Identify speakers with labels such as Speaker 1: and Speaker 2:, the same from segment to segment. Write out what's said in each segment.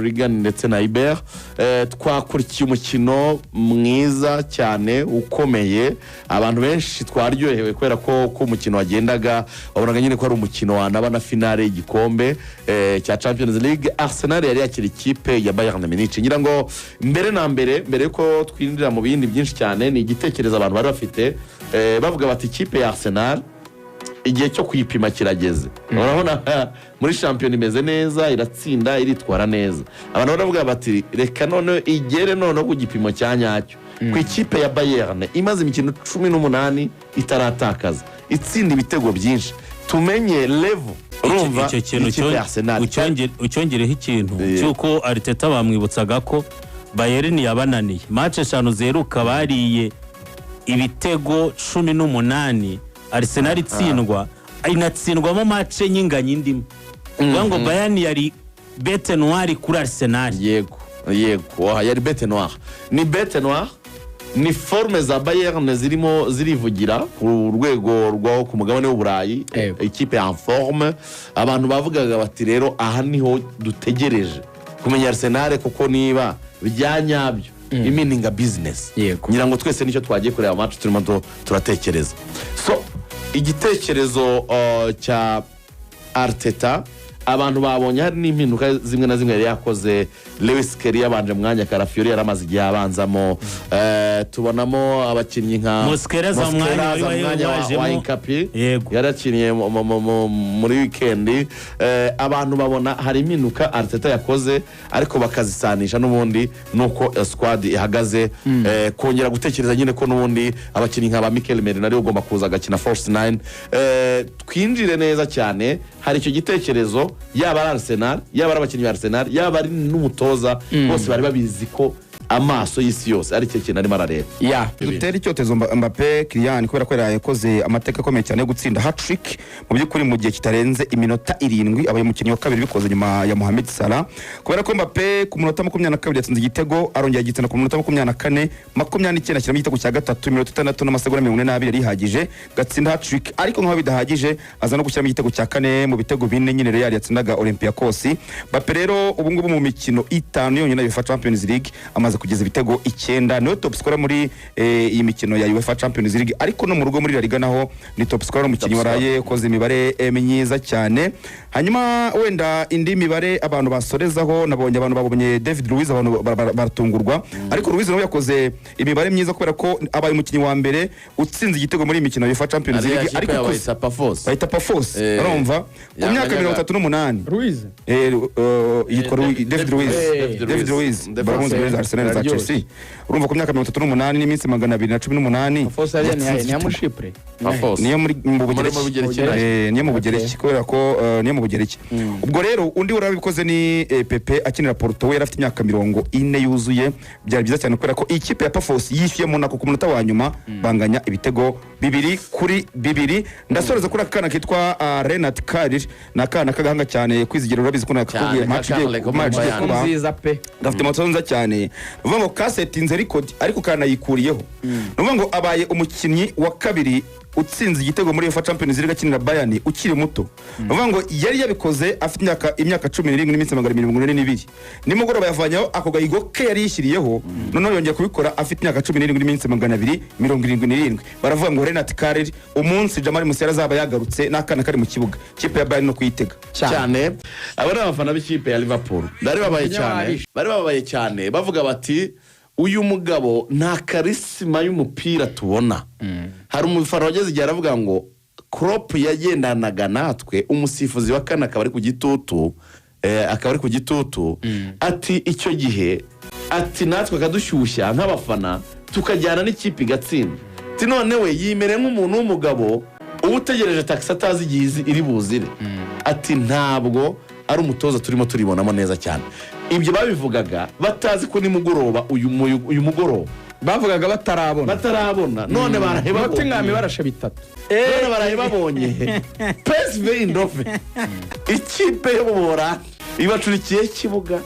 Speaker 1: Regan ndetse na Ibert. Twakurikiye umukino mwiza cyane ukomeye. Abantu benshi twaryohewe kubera ko umukino wagendaga, wabonaga nyine ko ari umukino wanaba na finale y'igikombe cya Champions League. Arsenal yari yakira ikipe ya Bayern Munich. Ngira ngo mbere na mbere, mbere yuko twinjira mu bindi byinshi cyane, ni igitekerezo abantu bari bafite, bavuga bati ikipe ya Arsenal igihe cyo kuyipima kirageze. Urabona muri shampiyona imeze neza, iratsinda, iritwara neza. Abantu baravuga bati reka noneho igere noneho ku gipimo cya nyacyo ku ikipe ya Bayern imaze imikino 18 itaratakaza, itsinda ibitego byinshi, tumenye level, urumva,
Speaker 2: Icyo kintu
Speaker 1: y'ikipe ya Arsenal.
Speaker 2: Ucyongereho ikintu cy'uko Arteta bamwibutsaga ko Bayern yabananiye match eshanu ziheruka, bariye ibitego 18. Arsenal itsindwa, inatsindwamo match nyinganya indimo, kuvuga ngo Bayern yari bête noire kuri Arsenal.
Speaker 1: Yego, aha yari bête noire, ni bête noire, ni forme za Bayern zirimo zirivugira ku rwego rwo ku mugabane w'Uburayi. Ikipe en forme. Abantu bavugaga bati rero aha niho dutegereje kumenya Arsenal, kuko niba bya nyabyo imininga business. Ngira ngo twese nicyo twagiye kureba match turimo turatekereza. So igitekerezo cya Arteta, abantu babonye hari n'impinduka zimwe na zimwe yari yakoze. Lewis Skelly yabanje mu mwanya Calafiori yari amaze igihe abanzamo. Tubonamo abakinnyi nka
Speaker 2: Mosquera aza mu mwanya
Speaker 1: Mosquera aza mu
Speaker 2: wari
Speaker 1: mwanya
Speaker 2: wajemo.
Speaker 1: wa Hincapié. Yarakiniye muri wikendi. Abantu babona hari impinduka Arteta yakoze, ariko bakazisanisha n'ubundi nuko squad ihagaze. Kongera gutekereza nyine ko n'ubundi abakinnyi nka ba Mikel Merino ariwe ugomba kuza agakina false nine. Twinjire neza cyane. Hari icyo gitekerezo, yaba ari Arsenal, yaba ari abakinnyi ba Arsenal, yaba ari n'umutoza, bose bari babizi ko amaso y'isi yose ari cyo kintu arimo arareba.
Speaker 3: Dutera icyotezo Mbappe Kylian, kubera ko yari yakoze amateka akomeye cyane yo gutsinda hat-trick mu by'ukuri mu gihe kitarenze iminota 7. Abaye umukinnyi wa kabiri bikoze nyuma ya Mohamed Salah, kubera ko Mbappe ku munota 22 yatsinze igitego, arongera agitsinda ku munota 24, 29 ashyiramo igitego cya gatatu. Iminota 6 n'amasegonda 42 yari ihagije gatsinda hat-trick. Ariko nkaho bidahagije, aza no gushyiramo igitego cya kane mu bitego bine nyine Real yatsindaga Olympiacos. Mbappe rero ubu ngubu mu mikino itanu yonyine ya UEFA Champions League amaze kugeza ibitego icyenda, niwe top scorer muri iyi mikino ya UEFA Champions League. Ariko no mu rugo muri La Liga naho ni top scorer, umukinnyi
Speaker 1: Top scorer.
Speaker 3: waraye ukoze imibare myiza cyane. Hanyuma wenda indi mibare abantu basorezaho, nabonye abantu babonye David Luiz, abantu baratungurwa, ariko Luiz nawe yakoze imibare myiza kubera ko abaye umukinnyi wa mbere utsinze igitego muri iyi mikino ya UEFA Champions
Speaker 1: Ariya
Speaker 3: League,
Speaker 1: kipe
Speaker 3: ariko
Speaker 1: yabaye
Speaker 3: ikoze
Speaker 1: Pafos.
Speaker 3: bayita Pafos. Urumva, ku myaka 38.
Speaker 4: Ruiz.
Speaker 3: Yitwa David Luiz.
Speaker 1: David
Speaker 3: David
Speaker 1: Luiz.
Speaker 3: Luiz baramuzi muri Arsenal za
Speaker 4: Araryoshye.
Speaker 3: Chelsea. Urumva, ku myaka 38 n'iminsi 218
Speaker 4: Fose hariya ni
Speaker 3: yatsinze
Speaker 4: niya
Speaker 3: igitego.
Speaker 4: Mushipure.
Speaker 1: Pafos.
Speaker 3: Niyo muri mu Bugereki.
Speaker 1: Muri mu Bugereki.
Speaker 3: Niyo mu Bugereki, kubera ko niyo mu Bugereki. Ubwo rero undi warabikoze ni Pepe akinira Porto, we yari afite imyaka 40 yuzuye. Byari byiza cyane kubera ko ikipe ya Pafos yishyuye Monaco ku munota wa nyuma, banganya ibitego 2-2. Ndasoreza kuri aka kana kitwa Lennart Karl. Ni akana k'agahanga cyane, Kwizigira, urabizi ko nakakubwiye
Speaker 1: Cyane,
Speaker 3: match igiye
Speaker 1: Karl ko
Speaker 3: match igiye
Speaker 1: Bayern.
Speaker 3: kuba.
Speaker 4: Nziza pe.
Speaker 3: Gafite moto nziza cyane. Ni ukuvuga ngo kasetinze record, ariko kanayikuriyeho. Ni ukuvuga ngo abaye umukinnyi wa kabiri utsinze igitego muri UEFA Champions League akinira Bayern ukiri muto. Ni ukuvuga ngo yari yabikoze afite imyaka 17 n'iminsi 242. Nimugoroba yavanyeho ako gahigo ke yari yishyiriyeho, noneho yongera kubikora afite imyaka 17 n'iminsi 277. Baravuga ngo Lennart Karl, umunsi Jamal Musiala azaba yagarutse n'akana kari mu kibuga, ikipe ya Bayern no kuyitega.
Speaker 1: Cyane. Aba ni abafana b'ikipe ya Liverpool, bari babaye cyane, bari babaye cyane, bavuga bati uyu mugabo nta charisma y'umupira tubona. Hari umufana wageze igihe aravuga ngo Klopp yagendanaga natwe, umusifuzi wa kane akaba ari ku gitutu, akaba ari ku gitutu. Ati icyo gihe, ati natwe akadushyushya nk'abafana, tukajyana n'ikipe igatsinda. Ati none we yimereye nk'umuntu w'umugabo uba utegereje taxi atazi igihe iri buzire. Ati ntabwo ari umutoza turimo turibonamo neza cyane. Ibyo babivugaga batazi ko nimugoroba, uyu mugoroba
Speaker 4: Bavugaga batarabona.
Speaker 1: Batarabona. None barahe
Speaker 4: Nottingham
Speaker 1: babonye.
Speaker 4: Barashe bitatu.
Speaker 1: None barahe babonye PSV Eindhoven, ikipe yo mu Buholandi, ibacurikiye ikibuga,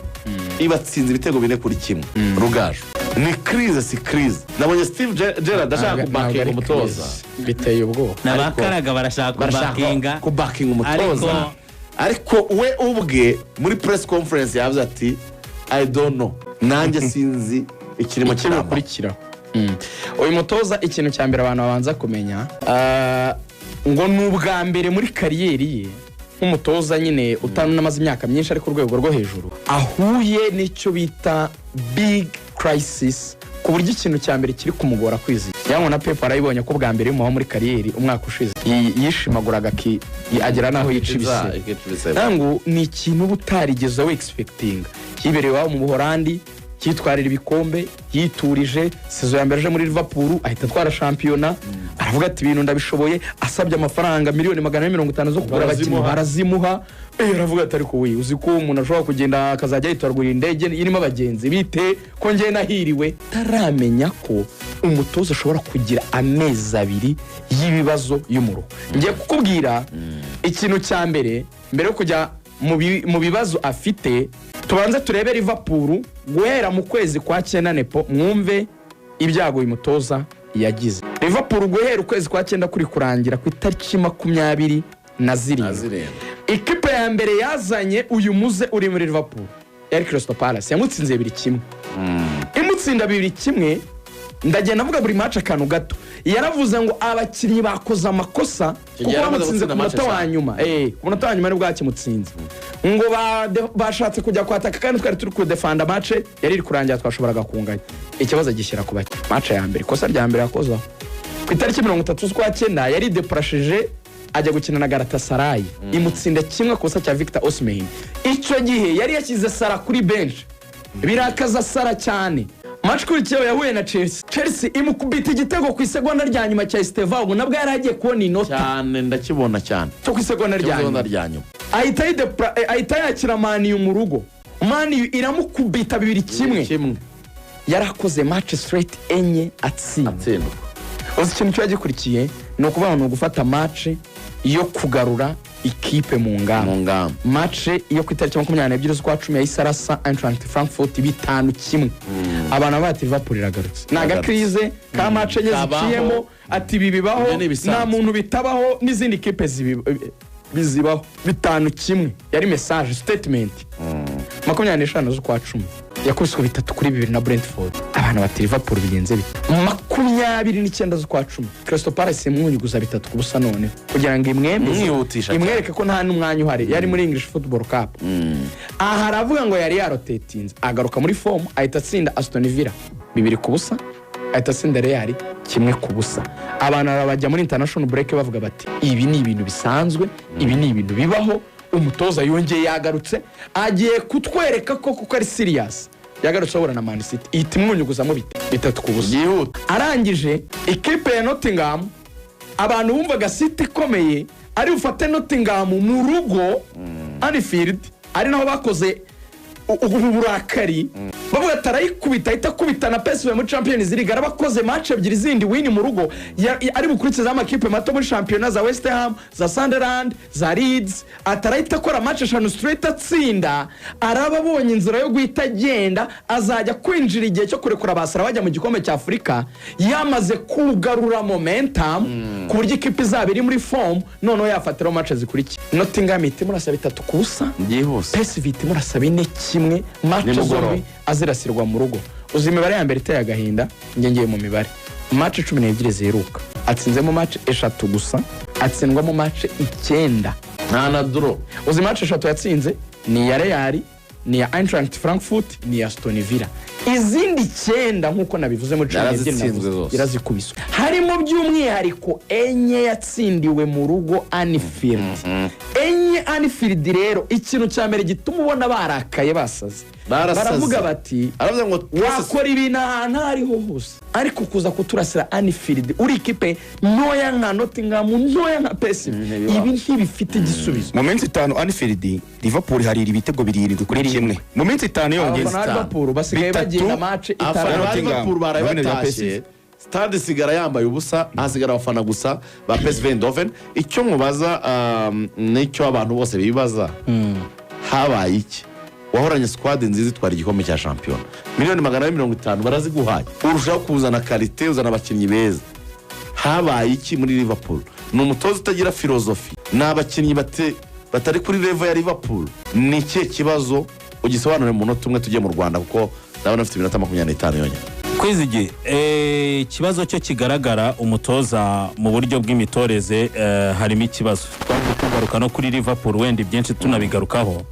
Speaker 1: ibatsinze ibitego 4-1. Rugaju, ni crise si crise? Nabonye Steve Gerrard ashaka
Speaker 4: Ntabwo
Speaker 1: kubakinga
Speaker 4: ari
Speaker 1: umutoza.
Speaker 4: crise. Biteye ubwoba.
Speaker 2: N'abakaraga barashaka
Speaker 1: Barashaka
Speaker 2: kubakinga.
Speaker 1: kubakinga umutoza. Ariko we ubwe muri press conference yavuze ati I don't know, nanjye sinzi ikirimo
Speaker 4: icyo
Speaker 1: kiramba.
Speaker 4: bikurikiraho. Uyu mutoza, ikintu cya mbere abantu babanza kumenya, ngo ni ubwa mbere muri carrière ye nk'umutoza nyine utanamaze imyaka myinshi ari ku rwego rwo hejuru ahuye n'icyo bita big crisis, ku buryo ikintu cya mbere kiri kumugora kwizigira. Yabona na Pep arayibonye ko bwa mbere bimubaho muri carrière. Umwaka ushize yishimaguraga agera n'aho yica ibisebe. Ntabwo ni ikintu uba utarigeze wexpectinga. Yibereye iwabo mu Buhorandi, yitwarira ibikombe yiturije. Saison ya mbere aje muri Liverpool ahita atwara shampiyona, aravuga ati: "Ibintu ndabishoboye." Asabye amafaranga miliyoni 450 zo kugura abakinnyi,
Speaker 1: Barazimuha.
Speaker 4: barazimuha. Aravuga ati: "Ariko we, uzi ko umuntu ashobora kugenda akazajya yitoragurira indege irimo abagenzi? Bite ko njye nahiriwe?" Taramenya ko umutoza ashobora kugira amezi 2 y'ibibazo y'umuruho. Ngiye kukubwira ikintu cya mbere mbere yo kujya mu bibazo afite. Tubanze turebe Liverpool guhera mu kwezi kwa cyenda. Nepo mwumve ibyago uyu mutoza yagize. Liverpool guhera ukwezi kwa cyenda kuri kurangira ku itariki 27, ikipe ya mbere yazanye uyu muze uri muri Liverpool yari Crystal Palace, yamutsinze 2-1. Imutsinda 2-1, ndagenda avuga buri match akantu gato. Yaravuze ngo abakinnyi bakoze amakosa kuko
Speaker 1: Gihe yaramaze
Speaker 4: bamutsinze ku
Speaker 1: gutsinda match
Speaker 4: munota wa
Speaker 1: eshanu.
Speaker 4: nyuma. Ku munota wa nyuma nibwo bakimutsinze, ngo bashatse kujya kwataka kandi twari turi kudefanda, match yari iri kurangira, twashoboraga kunganya. Ikibazo gishyira ku bakinnyi. Match ya mbere, ikosa rya mbere yakozeho ku itariki 30 z'ukwa cyenda, yari depurashije ajya gukina na Galatasaray, imutsinda 1-0 cya Victor Osimhen. Icyo gihe yari yashyize Salah kuri bench, birakaza Salah cyane. Match ikurikiyeho yahuye na Chelsea, Chelsea imukubita igitego ku isegonda rya nyuma cya Estevao, nabwo yari agiye kubona inota.
Speaker 1: Cyane, ndakibona cyane.
Speaker 4: Cyo ku isegonda rya
Speaker 1: Isegonda
Speaker 4: nyuma.
Speaker 1: rya nyuma.
Speaker 4: Ahita yakira Man U mu rugo, Man U iramukubita 2-1.
Speaker 1: Kimwe.
Speaker 4: Yarakoze match straight enye atsinda.
Speaker 1: Atsindwa.
Speaker 4: Uzi ikintu kiba gikurikiye? Ni ukuvuga ngo ni ugufata match yo kugarura ikipe mu ngamba.
Speaker 1: Mu ngamba.
Speaker 4: Match yo ku itariki 22 z'ukwa cumi yahise arasa Eintracht Frankfurt 5-1. Abantu bati: "Liverpool iragarutse." Ni agacrise ka match enye
Speaker 1: Kabaho.
Speaker 4: ziciyemo. Ati: "Ibi bibaho."
Speaker 1: Ibyo ni ibisanzwe.
Speaker 4: Nta muntu bitabaho, n'izindi kipe bizibaho. 5-1 yari message, statement. 25 z'ukwa cumi yakubiswe 3-2 na Brentford. Abantu bati: "Liverpool bigenze bite?" 29 z'ukwa cumi Crystal Palace imwunyuguza 3-0, none kugira ngo imwemeze,
Speaker 1: Imwihutisha cyane.
Speaker 4: imwereke ko nta n'umwanya uhari. Yari muri English Football Cup. Aha aravuga ngo yari yarotetinze, agaruka muri form, ahita atsinda Aston Villa 2-0, ahita atsinda Real 1-0. Abantu bajya muri international break bavuga bati: "Ibi ni ibintu bisanzwe, ibi ni ibintu bibaho, umutoza yongeye yagarutse, agiye kutwereka ko kuko ari serious." Yagarutse ahura na Man City, ihita imwunyuguzamo 3-0.
Speaker 1: Byihuta.
Speaker 4: Arangije ikipe ya Nottingham, abantu bumvaga City ikomeye, ari bufate Nottingham mu rugo Anfield, ari naho bakoze ubu burakari, bavuga ati: "Arayikubita, ahita akubita na PSV muri Champions League, arabakoze match ebyiri zindi win mu rugo, ari bukurikizeho amakipe mato muri shampiyona za West Ham, za Sunderland, za Leeds, atarahita akora match eshanu straight atsinda, araba abonye inzira yo guhita agenda, azajya kwinjira igihe cyo kurekura ba Salah bajya mu gikombe cya Afurika yamaze kugarura momentum, ku buryo ikipe izaba iri muri form, noneho yafatiraho match zikurikiye." Nottingham ihita imurasa 3-0.
Speaker 1: Byihuse.
Speaker 4: PSV ihita imurasa 4-1. Match
Speaker 1: Nimugoroba.
Speaker 4: zombi azirasirwa mu rugo. Uzi imibare ya mbere iteye agahinda? Njye ngiye mu mibare. Match 12 ziheruka atsinzemo match eshatu gusa, atsindwamo match icyenda.
Speaker 1: Nta na draw.
Speaker 4: Uzi match eshatu yatsinze? Ni iya Real, ni iya Eintracht Frankfurt, ni iya Aston Villa. Izindi icyenda, nk'uko nabivuze, muri 12
Speaker 1: Yarazitsinzwe
Speaker 4: navuze,
Speaker 1: zose.
Speaker 4: yarazikubiswe, harimo by'umwihariko enye yatsindiwe mu rugo Anfield, enye Anfield. Rero ikintu cya mbere gituma ubona barakaye, basaze,
Speaker 1: Barasaze.
Speaker 4: baravuga bati:
Speaker 1: Aravuga ngo
Speaker 4: "Wakora ibintu ahantu aho ariho hose, ariko kuza kuturasira Anfield uri ikipe ntoya nka Nottingham, ntoya nka PSV,
Speaker 1: Ntibibaho.
Speaker 4: ibi ntibifite igisubizo."
Speaker 3: Mu minsi 5 Anfield, Liverpool harira ibitego 7-1 mu minsi 5 yonyine.
Speaker 4: Abafana ba Liverpool basigaye
Speaker 3: Bitatu,
Speaker 4: bagenda match
Speaker 1: abafana ba
Speaker 3: Nottingham.
Speaker 1: Liverpool baraye
Speaker 3: Nabone bya
Speaker 1: batashye,
Speaker 3: PSV.
Speaker 1: Stade isigara yambaye ubusa, hasigara abafana gusa ba PSV Eindhoven. Icyo mubaza, nicyo abantu bose bibaza: habaye iki? Wahoranye squad nziza itwara igikombe cya shampiyona, miliyoni 450 baraziguhaye, urushaho kuzana qualité, uzana abakinnyi beza. Habaye iki muri Liverpool? Ni umutoza utagira philosophie? Ni abakinnyi batari kuri level ya Liverpool? Ni ikihe kibazo? Ugisobanure mu munota umwe, tujye mu Rwanda, kuko ndabona afite iminota 25 yonyine.
Speaker 2: Kwizige, ikibazo cyo kigaragara, umutoza mu buryo bw'imitoreze harimo ikibazo. Twaje tugaruka no kuri Liverpool, wenda ibyinshi tunabigarukaho.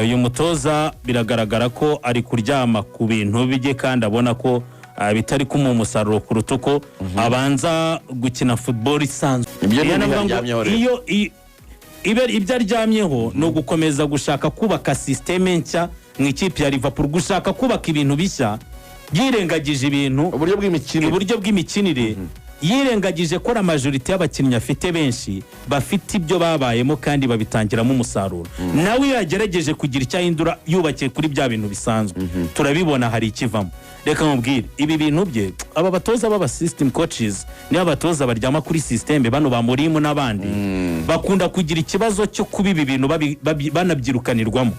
Speaker 2: Uyu mutoza biragaragara ko ari kuryama ku bintu bye kandi abona ko bitari kumuha umusaruro kuruta uko abanza gukina football isanzwe.
Speaker 1: Ibyo ni
Speaker 2: Iyo
Speaker 1: ibihe
Speaker 2: navuga ngo
Speaker 1: aryamyeho rero.
Speaker 2: iyo ibyo aryamyeho ni ugukomeza gushaka kubaka système nshya mu ikipe ya Liverpool, gushaka kubaka ibintu bishya yirengagije ibintu
Speaker 1: uburyo bw'imikino,
Speaker 2: uburyo bw'imikinire, yirengagije ko la majorité y'abakinnyi afite benshi bafite ibyo babayemo kandi babitangiramo umusaruro. Nawe iyo yagerageje kugira icyo ahindura yubakiye kuri bya bintu bisanzwe, turabibona hari ikivamo. Reka nkubwire, ibi bintu bye, aba batoza b'aba system coaches, niba abatoza baryama kuri système, bano ba Murimu n'abandi, bakunda kugira ikibazo cyo kuba ibi bintu banabyirukanirwamo.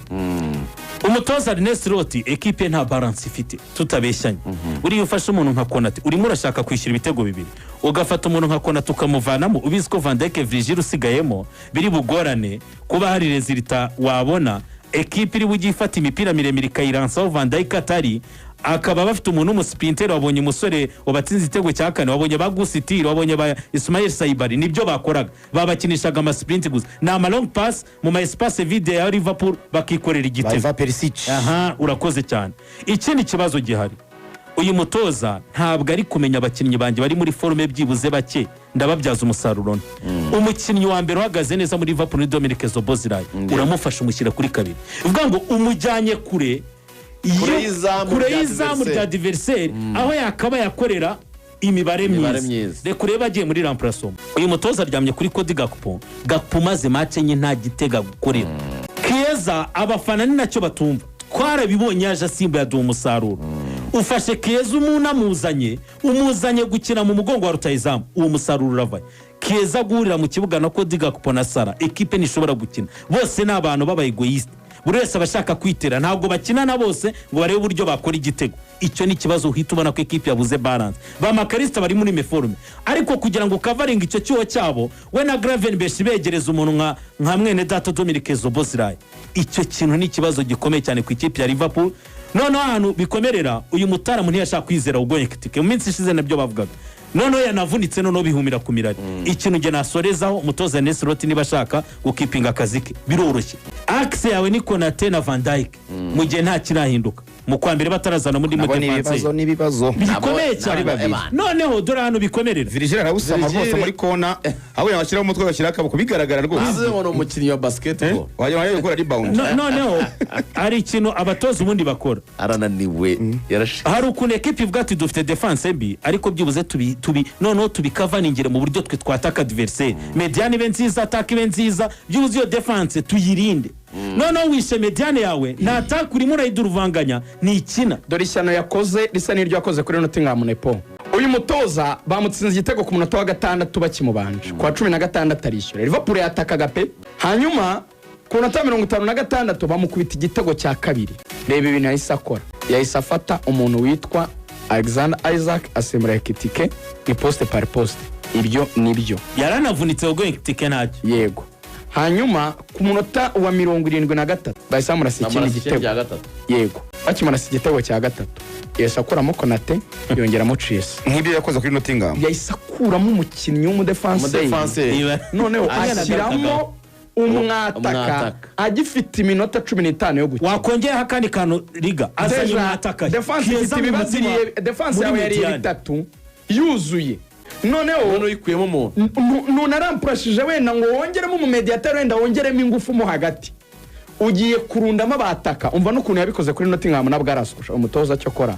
Speaker 2: Umutoza Arne Slot, ekipe nta balance ifite, tutabeshyanye. Buriya ufashe umuntu nka Konate, urimo urashaka kwishyura ibitego bibiri, ugafata umuntu nka Konate ukamuvanamo, ubizi ko Van Dijk, Virgil usigayemo biri bugorane kuba hari résultat wabona. Ekipe iri bujye ifata imipira miremire ikayiransaho Van Dijk atari, akaba bafite umuntu w'umusprinter. Wabonye umusore wabatsinze igitego cya kane, wabonye ba Gusitiri, wabonye ba Ismail Saibari, nibyo bakoraga, babakinishaga amasprint gusa, ni ama long pass mu ma espace vide ya Liverpool, bakikorera igitego.
Speaker 3: Ivan Perisic.
Speaker 2: Aha, urakoze cyane. Ikindi kibazo gihari, uyu mutoza ntabwo ari kumenya abakinnyi banjye bari muri forme byibuze bake ndababyaza umusaruro nte. Umukinnyi wa mbere uhagaze neza muri Liverpool ni Dominic Szoboszlai, uramufasha umushyira kuri kabiri, uvuga ngo umujyanye kure
Speaker 1: Kure y'izamu
Speaker 2: kure
Speaker 1: rya
Speaker 2: y'izamu
Speaker 1: adversaire.
Speaker 2: rya adversaire, aho yakabaye akorera imibare
Speaker 1: Imibare
Speaker 2: myiza.
Speaker 1: myiza.
Speaker 2: Reka urebe agiye muri remplacement, uyu mutoza aryamye kuri Cody Gakpo. Gakpo umaze match enye nta gitego agukorera. Keza abafana ni nacyo batumva, twarabibonye, yaje asimbuye aduha umusaruro. Ufashe Keza umuntu amuzanye, umuzanye gukina mu mugongo wa rutayizamu, uwo musaruro uravaye. Keza guhurira mu kibuga na Cody Gakpo na Salah, ekipe ntishobora gukina. Bose ni abantu b'abaégoïste, buri wese aba ashaka kwitera, ntabwo bakina na bose ngo barebe uburyo bakora igitego. Icyo ni ikibazo, uhita ubona ko ekipe yabuze balance. Ba Mac Allister bari muri méforme, ariko kugira ngo ukavaringe icyo cyuho cyabo, we na Gravenberch begereza umuntu nka mwene data Dominic Szoboszlai, icyo kintu ni ikibazo gikomeye cyane ku ikipe ya Liverpool. Noneho ahantu bikomerera, uyu mutaramu ntiyashaka kwizera Hugo Ekitike, mu minsi ishize nabyo bavugaga, noneho yanavunitse, noneho bihumira ku mirari. Ikintu njye nasorezaho, umutoza Arne Slot niba ashaka gukipinga akazi ke biroroshye, axe yawe ni Konate na Van Dijk, mu gihe nta kirahinduka mu kwa mbere batarazana muri
Speaker 3: Nabo ni ibibazo.
Speaker 2: mudefanse
Speaker 3: Ni ibibazo.
Speaker 2: bikomeye
Speaker 1: Nabo-
Speaker 2: cyane.
Speaker 1: nabo-
Speaker 2: Noneho dore ahantu bikomerera.
Speaker 3: Virgil arawusama
Speaker 1: Virgil-
Speaker 3: rwose muri kona, aho yashyiraho umutwe agashyiraho akaboko, bigaragara rwose.
Speaker 1: Bivuze ngo ni umukinnyi wa basketball.
Speaker 3: Wagira ngo yagiye gukora rebound.
Speaker 2: Noneho hari ikintu abatoza ubundi bakora.
Speaker 1: Arananiwe, yarashize.
Speaker 2: Hari ukuntu ekipi ivuga ati dufite défense mbi, ariko byibuze tubi tubi noneho tubikavaningire mu buryo twe twataka adversaire, médiane ibe nziza, attaque ibe nziza, byibuze iyo défense tuyirinde. Noneho wishe médiane yawe nta attaque, urimo urayiduruvanganya, ntikina.
Speaker 4: Dore ishyano yakoze risa n'iryo yakoze kuri Nottingham Nepo. Uyu mutoza bamutsinze igitego ku munota wa gatandatu bakimubanje, ku wa 16 arishyura. Liverpool yatakaga pe. Hanyuma ku munota wa 56 bamukubita igitego cya kabiri. Reba ibintu yahise akora: yahise afata umuntu witwa Alexander Isak asimbura Ekitike, ni poste par poste, ibyo ni byo.
Speaker 2: Yaranavunitse ubwo tike ntacyo.
Speaker 4: Yego. Hanyuma ku munota wa 73 bahise bamurasa ikindi gitego.
Speaker 1: Cya gatatu.
Speaker 4: Yego, bakimurasa igitego cya gatatu yahise akuramo Konate, yongeramo Chelsea.
Speaker 3: Nk'ibyo yakoze kuri Nottingham.
Speaker 4: Yahise akuramo umukinnyi w'umudefanseri,
Speaker 1: Umudefanseri.
Speaker 4: noneho
Speaker 2: Ashyiramo
Speaker 4: ashyiramo umwataka
Speaker 1: Umwataka.
Speaker 4: agifite iminota 15 yo gukina.
Speaker 2: Wakongeraho akandi kantu riga azanye
Speaker 4: Deja,
Speaker 2: umwataka
Speaker 4: defense
Speaker 2: Keza
Speaker 4: ifite
Speaker 2: mu
Speaker 4: ibibazo,
Speaker 2: mutima,
Speaker 4: defense
Speaker 2: muri
Speaker 4: yawe yari
Speaker 2: médiane.
Speaker 4: bitatu yuzuye, noneho
Speaker 1: None uyikuyemo umuntu.
Speaker 4: Ntunaramprashije wenda ngo wongeremo umumediateri, wenda wongeremo ingufu mo hagati, ugiye kurundamo abataka. Umva n'ukuntu yabikoze kuri Nottingham, nabwo araskusha umutoza cyo kora.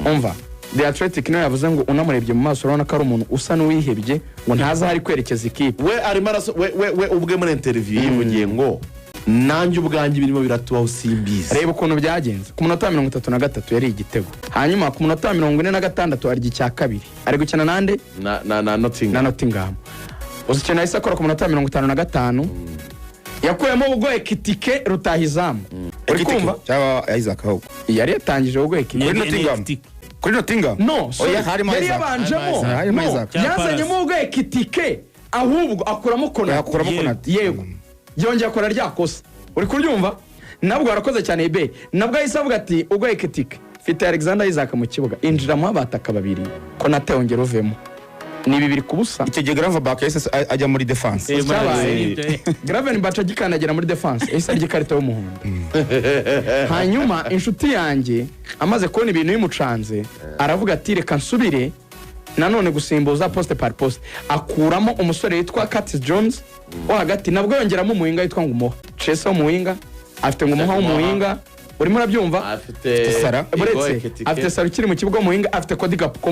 Speaker 4: Umva, The Athletic niyo yavuze ngo unamurebye mu maso urabona ko ari umuntu usa n'uwihebye, ngo ntazi aho ari kwerekeza ikipe.
Speaker 1: We arimo araso we ubwe muri interview yivugiye ngo nanjye ubwanjye birimo biratubaho simbizi.
Speaker 4: Reba ukuntu byagenze: ku munota wa 33 yari igitego, hanyuma ku munota wa 46 arya icya kabiri. Ari gukina nande?
Speaker 1: Na
Speaker 4: Na
Speaker 1: Nottingham.
Speaker 4: Nottingham. Uzi ikintu yahise akora ku munota wa 55? Yakuyemo Hugo Ekitike rutahizamu, uri
Speaker 3: Ekitike
Speaker 4: kumva?
Speaker 3: Cyangwa Isak ahubwo?
Speaker 4: Yari yatangije Hugo Ekitike.
Speaker 3: Kuri
Speaker 2: Ni-
Speaker 3: Nottingham.
Speaker 2: Ekitike.
Speaker 3: Kuri Nottingham.
Speaker 4: No, sorry,
Speaker 3: Oya, harimo
Speaker 4: yari
Speaker 3: Isak.
Speaker 4: yabanjemo.
Speaker 3: Harimo
Speaker 4: No,
Speaker 3: Isak.
Speaker 2: Cyangwa
Speaker 4: yazanyemo
Speaker 2: Palace.
Speaker 4: Hugo Ekitike, ahubwo akuramo Konate.
Speaker 3: Yakuramo
Speaker 2: Yego.
Speaker 3: Konate.
Speaker 4: Yego, yongeye akora rya kosa, uri kuryumva? Nabwo warakoze cyane ibe, nabwo yahise avuga ati: "Ubwo Ekitike, mfite Alexander Isak mu kibuga, injiramo abataka babiri, Konate wongera uvemo." Ni 2-0.
Speaker 3: Icyo gihe Gravenberch yahise ajya muri defense.
Speaker 4: Cyabaye, Gravenberch agikandagira muri defense yahise arya ikarita y'umuhondo. Hanyuma inshuti yanjye amaze kubona ibintu bimucanze, aravuga ati: "Reka nsubire nanone gusimbuza poste par poste." Akuramo umusore witwa Curtis Jones wo hagati, nabwo yongeramo umuwinger witwa Ngumoha. Chelsea w'umuwinger, afite Ngumoha w'umuwinger, urimo urabyumva?
Speaker 1: Afite
Speaker 3: Salah.
Speaker 4: Buretse,
Speaker 1: Ekitike.
Speaker 4: afite Salah ukiri mu kibuga w'umuwinger, afite Cody Gakpo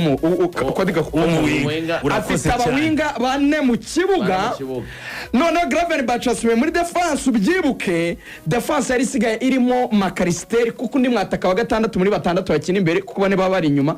Speaker 4: Cody Gakpo w'umuwinger.
Speaker 1: Umuwinger.
Speaker 2: Urakoze
Speaker 4: Afite
Speaker 2: cyane.
Speaker 4: abawinger bane mu kibuga.
Speaker 1: Bane mu kibuga.
Speaker 4: Noneho Gravenberch asubiye muri defense. Ubyibuke, defense yari isigaye irimo Mac Allister, kuko undi mwataka wa gatandatu muri batandatu bakina imbere, kuko bane baba bari inyuma,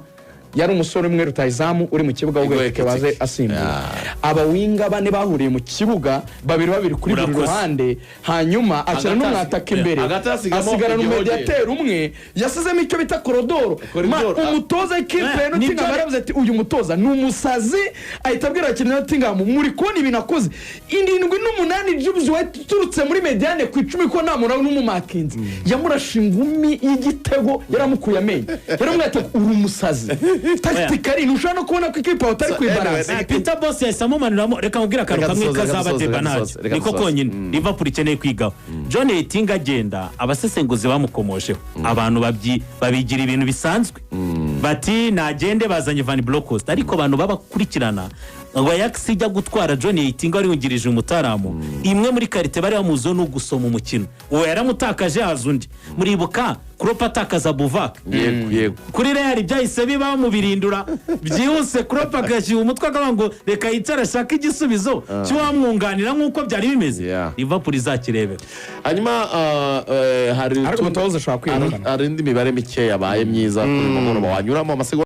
Speaker 4: yari umusore umwe rutayizamu uri mu kibuga,
Speaker 1: Igor
Speaker 4: w'ubwo
Speaker 1: Ekitike.
Speaker 4: baze asimbura. Abawinger bane bahuriye mu kibuga, babiri babiri kuri buri
Speaker 2: Urakoze.
Speaker 4: ruhande, hanyuma akina
Speaker 1: Hagati
Speaker 4: n'umwataka imbere,
Speaker 1: hagati hasigamo
Speaker 4: asigarana
Speaker 1: igihogere.
Speaker 4: umumediateri umwe, yasizemo icyo bita corridor.
Speaker 1: Corridor,
Speaker 4: Umutoza w'ikipe ya Nottingham yaravuze ati: "Uyu mutoza ni umusazi." Ahita abwira abakinnyi ba Nottingham: "Muri kubona ibintu akoze?" Irindwi n'umunani, Gibbs White uturutse muri médiane ku 10, ko nta muntu n'umumakinzi, yamurashe ingumi y'igitego, yaramukuye amenyo, yaramubwiye ati: "Uri umusazi tactically, ntushobora no kubona ko ikipe yawe utari kuyibaransa."
Speaker 2: Peter Bosz yahise amumanuramo. Reka mubwire akantu
Speaker 1: Reka
Speaker 2: kamwe
Speaker 1: dusoze, reka
Speaker 2: kazaba
Speaker 1: dusoze, reka
Speaker 2: debanaje
Speaker 1: dusoze, reka
Speaker 2: niko
Speaker 1: dusoze.
Speaker 2: konyine Liverpool ikeneye kwigaho. John Heitinga agenda, abasesenguzi bamukomojeho, abantu babigira ibintu bisanzwe, bati nagende bazanye Van Bronckhorst. Ariko abantu babakurikirana ngo Ajax ijya gutwara John Heitinga wari wungirije umutaramu, imwe muri qualité bari bamuziho ni ugusoma umukino. Uwo yaramutakaje, haza undi. Muribuka Klopp atakaza Buvac?
Speaker 1: Yego.
Speaker 2: Kuri Real byahise biba mubirindura byihuse, Klopp agashyira umutwe akavuga ngo reka yicare ashake igisubizo cy'uwamwunganira nk'uko byari bimeze. Liverpool izakirebera.
Speaker 1: Hanyuma hari
Speaker 4: Ariko umutoza ashobora kwirukana.
Speaker 1: hari indi mibare mike yabaye myiza kuri uyu mugoroba wanyuramo amasegonda.